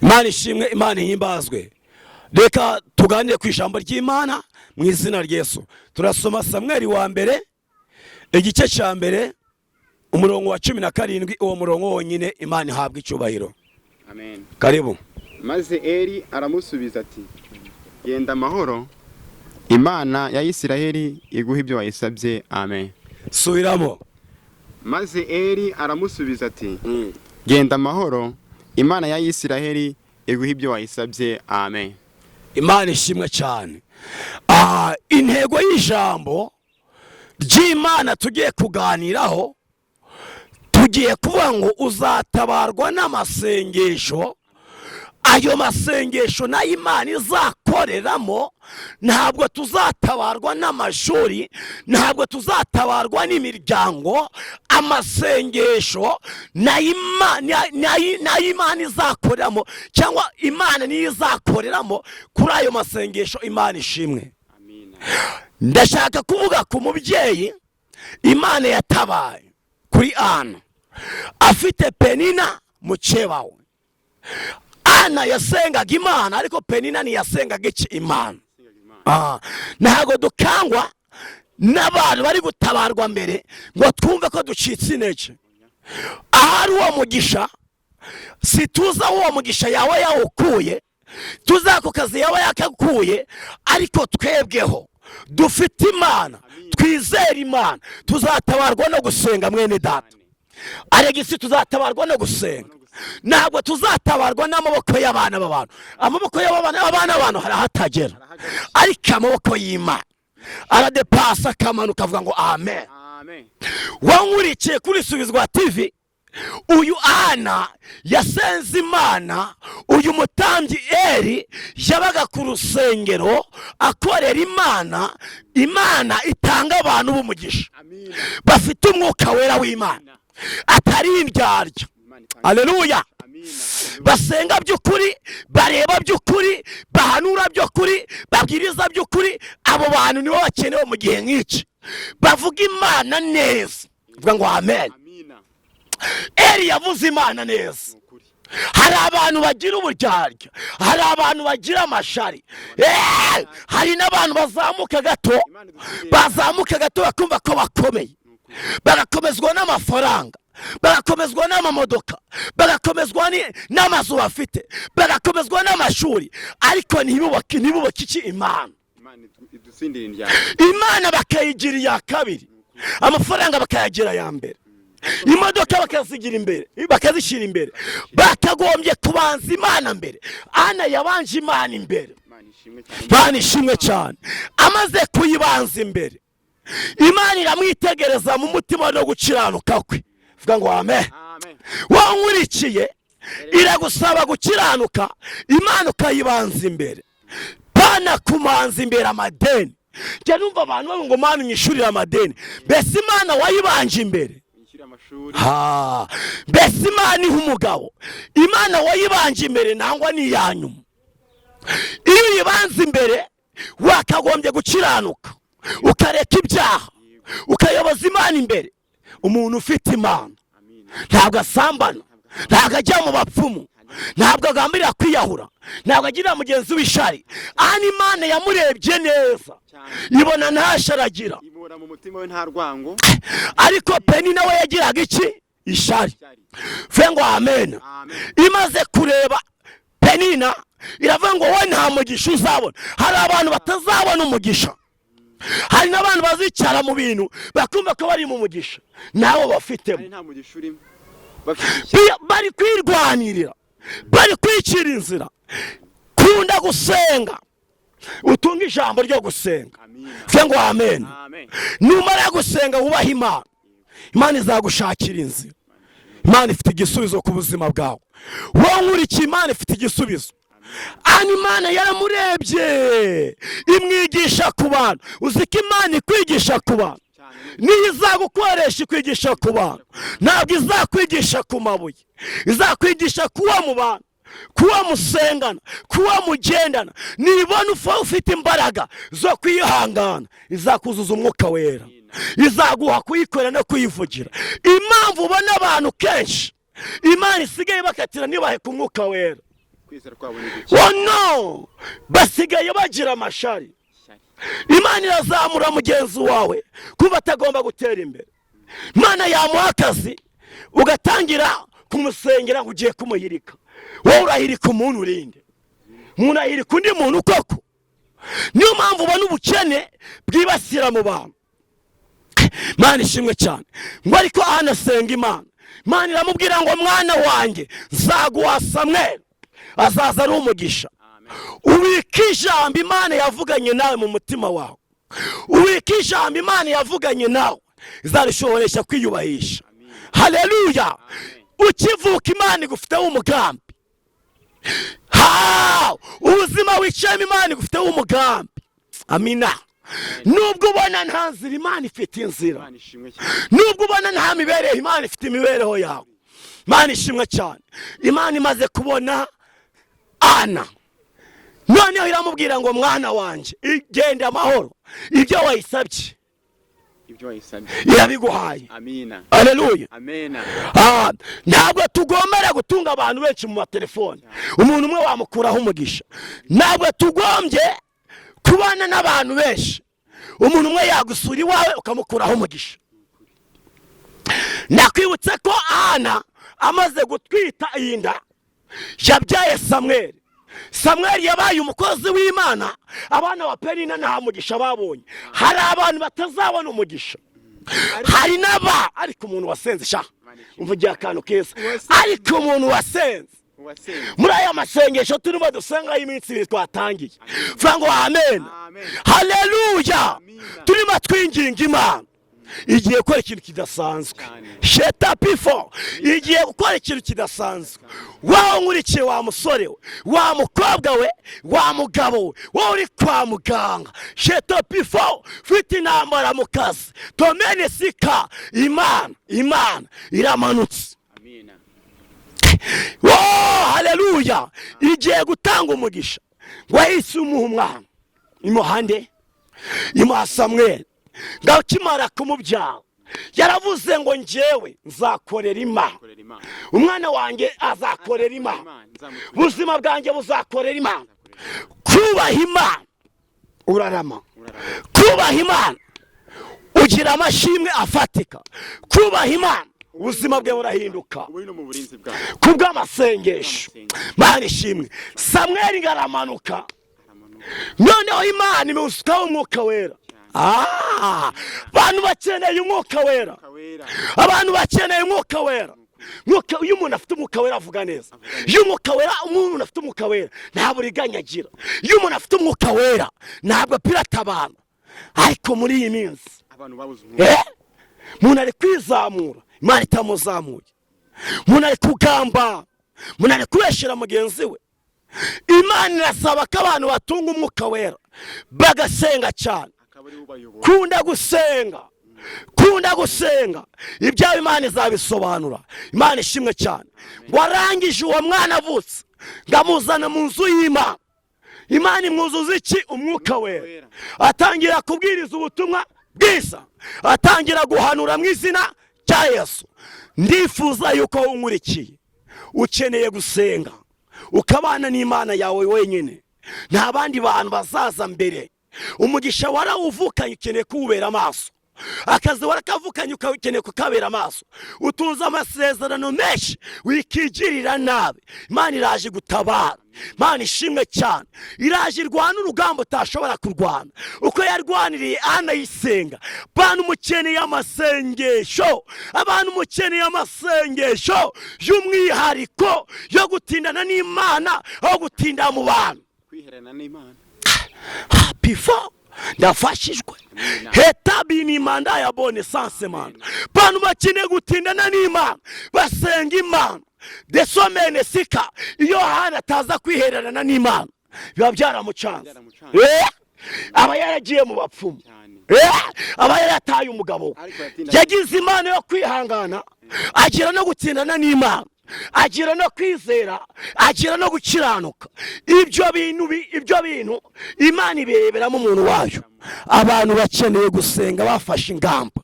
Imana ishimwe, Imana ihimbazwe. Reka tuganire ku ijambo ry'Imana mu izina rya Yesu. Turasoma Samweli wa mbere, igice cya mbere, umurongo wa 17, uwo murongo wonyine. Imana ihabwa icyubahiro. Amen. Karibu. Maze Eli aramusubiza ati: "Genda amahoro, Imana ya Isiraheli iguha ibyo wayisabye." Amen. Subiramo. Maze Eli aramusubiza ati: "Genda amahoro, Imana ya Isiraheli iguha ibyo wayisabye." Amen. Imana ishimwe cyane. Intego y'ijambo ry'Imana tugiye kuganiraho, tugiye kuvuga ngo uzatabarwa n'amasengesho. Ayo masengesho nayo Imana izakoreramo. Ntabwo tuzatabarwa n'amashuri, ntabwo tuzatabarwa n'imiryango. Amasengesho nayo Imana izakoreramo, cyangwa Imana niyo izakoreramo kuri ayo masengesho. Imana ishimwe. Amina. Ndashaka kuvuga ku mubyeyi Imana yatabaye, kuri Ana afite Penina mukeba we. Ana yasengaga Imana, ariko Penina ntiyasengaga iki? Imana. Ntabwo dukangwa n'abantu bari gutabarwa mbere ngo twumve ko ducitse intege. Ahari uwo mugisha, si tuzi aho uwo mugisha yawe yawukuye, tuzi ako kazi yaba yakakuye, ariko twebweho dufite Imana, twizere Imana, tuzatabarwa no gusenga. Mwene data Alegisi, tuzatabarwa no gusenga. Ntabwo tuzatabarwa n'amaboko y'abana b'abantu. Amaboko y'abana b'abantu hari ahatagera, ariko amaboko y'Imana aradepasa, akamanuka. Avuga ngo amen. Amen. Wankurikiye kuri Subizwa TV, uyu Ana yasenze Imana. Uyu mutambyi Eri yabaga ku rusengero akorera Imana. Imana itanga abantu b'umugisha Amina. bafite Umwuka Wera w'Imana, atari indyarya. Imana itanga. Aleluya. Amina. Basenga by'ukuri, bareba by'ukuri, bahanura by'ukuri, babwiriza by'ukuri. Abo bantu nibo bakenewe mu gihe nk'iki, bavuga Imana neza. Vuga ngo amen. Amina. Eri yavuze Imana neza. Ni ukuri. Hari abantu bagira uburyarya, hari abantu bagira amashari. Hari n'abantu bazamuka gato, Imana idusubire. bazamuka gato bakumva ko bakomeye, Ni ukuri. bagakomezwa n'amafaranga, bagakomezwa n'amamodoka, bagakomezwa n'amazu bafite, bagakomezwa n'amashuri, ariko ntibubake iki? Imana. Imana idutsindire indyarya. Imana bakayigira iya kabiri, amafaranga bakayagira iya mbere, imodoka bakazigira imbere, bakazishyira imbere. Bakagombye kubanza Imana mbere. Ana yabanje Imana imbere. Imana ishimwe cyane. Imana ishimwe cyane. Amaze kuyibanza imbere, Imana iramwitegereza mu mutima no gukiranuka kwe. Vuga ngo amen. Amen. Wankurikiye, iragusaba gukiranuka, Imana ukayibanza imbere, pana kumanza imbere amadeni. Njya numva abantu bavuga ngo: "Mana, unyishyurire amadeni." Mbese Imana wayibanje imbere? Yishyure amashuri. Ha, mbese Imana iha umugabo, Imana wayibanje imbere nangwa ni iya nyuma? Iyo uyibanza imbere, wakagombye gukiranuka, ukareka ibyaha, ukayoboza Imana imbere. Umuntu ufite Imana Amina. ntabwo asambana, ntabwo ajya mu bapfumu, ntabwo agambirira kwiyahura, ntabwo agirira mugenzi w'ishari. Aha Imana yamurebye neza, Cyane. ibona nta shari agira. Imura mu mutima we nta rwango. Ariko Peni nawe yagiraga iki? Ishari. Ishyari. Fe ngo amen. Amen. Imaze kureba Penina, iravuga ngo: "Wowe nta mugisha uzabona." Hari abantu batazabona umugisha, hari n'abantu bazicara mu bintu bakumva ko bari mu mugisha nabo bafitemo. Hari nta mugisha urimo, bafite ishyari. Bari kwirwanirira, bari kwicira inzira. Kunda gusenga, utunge ijambo ryo gusenga. Amina. Fe ngo amen. Amen. Numara gusenga, wubaha Imana, Imana izagushakira inzira. Imana ifite igisubizo ku buzima bwawe. Wowe nkurikiye, Imana ifite igisubizo. Hano Imana yaramurebye, imwigisha ku bantu. Uzi ko Imana ikwigisha ku bantu? Cyane. Niyo izagukoresha, ikwigisha ku bantu. Ntabwo izakwigisha ku mabuye, izakwigisha kuba mu bantu, kuba musengana, kuba mugendana. Nibona ufite imbaraga zo kwihangana, izakuzuza Umwuka Wera, izaguha kuyikorera no kuyivugira. Impamvu ubona abantu kenshi Imana isigaye bakatira ntibahe ku Mwuka Wera. Kwizera kwabo ni guke. Oh no, basigaye bagira amashari. Ishyari. Imana irazamura mugenzi wawe kuba atagomba gutera imbere. Imana yamuha akazi, ugatangira kumusengera ngo ugiye kumuhirika. Wowe urahirika umuntu urinde? Umuntu ahirika undi muntu koko? Niyo mpamvu ubona ubukene bwibasira mu bantu. Imana ishimwe cyane. Ngo ariko ahana asenga Imana, Imana iramubwira ngo: "Mwana wanjye, nzaguha Samweli, azaza ari umugisha." Amen. Ubika ijambo Imana yavuganye nawe mu mutima wawe. Ubika ijambo Imana yavuganye nawe, izarishoboresha kwiyubahisha. Haleluya! Ukivuka Imana igufiteho umugambi. Ha, ubuzima wicayemo Imana igufiteho umugambi. Amina. Nubwo ubona nta nzira, Imana ifite inzira. Imana ishimwe cyane. Nubwo ubona nta mibereho, Imana ifite imibereho yawe. Imana ishimwe cyane. Imana imaze kubona Ana, noneho iramubwira ngo: "Mwana wanjye, igenda amahoro, ibyo wayisabye Ibyo wayisabye irabiguhaye." Amina. Aleluya! Amena. Ah, ntabwo tugombera gutunga abantu benshi mu matelefone. Umuntu umwe wamukuraho umugisha. Ntabwo tugombye kubana n'abantu benshi. Umuntu umwe yagusura iwawe ukamukuraho umugisha. Nakwibutse ko Ana amaze gutwita iyi nda yabyaye Samweli. Samweli yabaye umukozi w'Imana. Abana ba Penina nta mugisha babonye. Hari abantu batazabona umugisha, hari n'aba. Ariko umuntu wasenze sha, umvugiye akantu keza. Ariko umuntu wasenze, Uwasenze. muri aya masengesho turimo dusenga y'iminsi 2 twatangiye, vuga ngo amen. Amen. Haleluya! Amina. Turimo twinginga Imana, igiye gukora ikintu kidasanzwe. Cyane. Sheta pifo igiye gukora ikintu kidasanzwe. Wawe nkurikiye, wa musore we, wa mukobwa we, wa mugabo we, wowe uri kwa muganga, sheta pifo, ufite intambara mu kazi, tomene sika, Imana iramanutse. Amina. Oh, haleluya! Igiye gutanga umugisha. Ngo yahise umuha umwana, imuhande imuha Samweli. Ngo akimara kumubyara yaravuze ngo: "Njyewe nzakorera Imana." Korera Imana. "Umwana wanjye azakorera Imana." Imana nzamutura. "Ubuzima bwanjye buzakorera Imana." Kubaha Imana urarama. Urarama. Kubaha Imana ugira amashimwe afatika. Kubaha Imana ubuzima bwe burahinduka. Ubu no mu burinzi bwawe. Kubw'amasengesho. Mana ishimwe. Samweli ngo aramanuka. Aramanuka. Noneho Imana imusukaho Umwuka Wera. Ah, abantu bakeneye Umwuka Wera. Kawera. Abantu bakeneye Umwuka Wera. Iyo umuntu afite Umwuka Wera avuga neza. Iyo Umwuka Wera, umuntu afite Umwuka Wera nta buriganya agira. Iyo umuntu afite Umwuka Wera ntabwo apirata abantu. Ariko muri iyi minsi Abantu babuze umwuka. Umuntu ari kwizamura Imana itamuzamuye. Umuntu ari kugamba, umuntu ari kubeshyera mugenzi we. Imana irasaba ko abantu batunga Umwuka Wera, bagasenga cyane. Akaba ari we ubayobora. Kunda gusenga, kunda gusenga, ibyawe Imana izabisobanura. Imana ishimwe cyane. Ngo arangije, uwo mwana avutse, ngo amuzana mu nzu y'Imana. Imana imwuzuza iki? Umwuka Wera. Atangira kubwiriza ubutumwa bwiza, atangira guhanura mu izina rya Yesu. Ndifuza yuko unkurikiye ukeneye gusenga, ukabana n'Imana yawe wenyine, nta bandi bantu bazaza mbere. Umugisha warawuvukanye, ukeneye kuwubera amaso. Akazi warakavukanye, ukeneye kukabera amaso. Utunze amasezerano menshi, wikigirira nabi. Imana iraje gutabara. Imana ishimwe cyane. Iraje irwana urugamba utashobora kurwana, uko yarwaniriye Ana yisenga. Bantu mukeneye amasengesho, abantu mukeneye amasengesho y'umwihariko yo gutindana n'Imana aho gutinda mu bantu. Kwiherana n'Imana. Before ndafashijwe heta manda ya bonne sanse manda. Bantu bakeneye gutindana n'Imana, basenga Imana desomene sika. Iyo Hana ataza kwihererana n'Imana biba byaramucanze. Byaramucanze. Aba yaragiye mu bapfumu. Cyane. Aba yarataye umugabo we. Ariko yatinda. Yagize Imana yo kwihangana, agira no gutindana n'Imana, agira no kwizera, agira no gukiranuka. Ibyo bintu Imana ibireberamo umuntu wayo. Abantu bakeneye gusenga bafashe ingamba.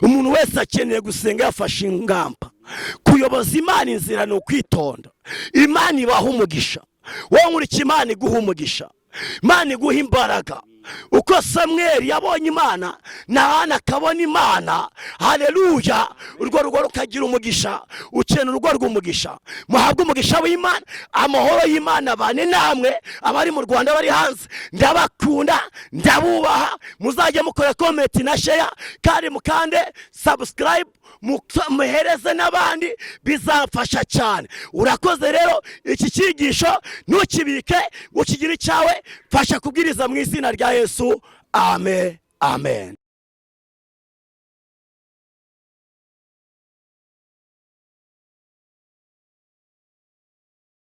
Umuntu wese akeneye gusenga yafashe ingamba. Kuyoboza Imana inzira ni ukwitonda. Imana ibaha umugisha. Wowe nkurikije, Imana iguha umugisha, Imana iguha imbaraga. Uko Samweli yabonye Imana na Hana akabona Imana, haleluya, urwo rugo rukagira umugisha. Ukena urugo rw'umugisha. Muhabwe umugisha w'Imana, amahoro y'Imana abane namwe, abari mu Rwanda, bari hanze. Ndabakunda, ndabubaha. Muzajye mukora comment na share, kandi mukande subscribe, muhereze n'abandi, bizamfasha cyane. Urakoze rero. Iki cyigisho ntukibike, ukigire icyawe. Mfasha kubwiriza mu izina rya Yesu. Amen, amen.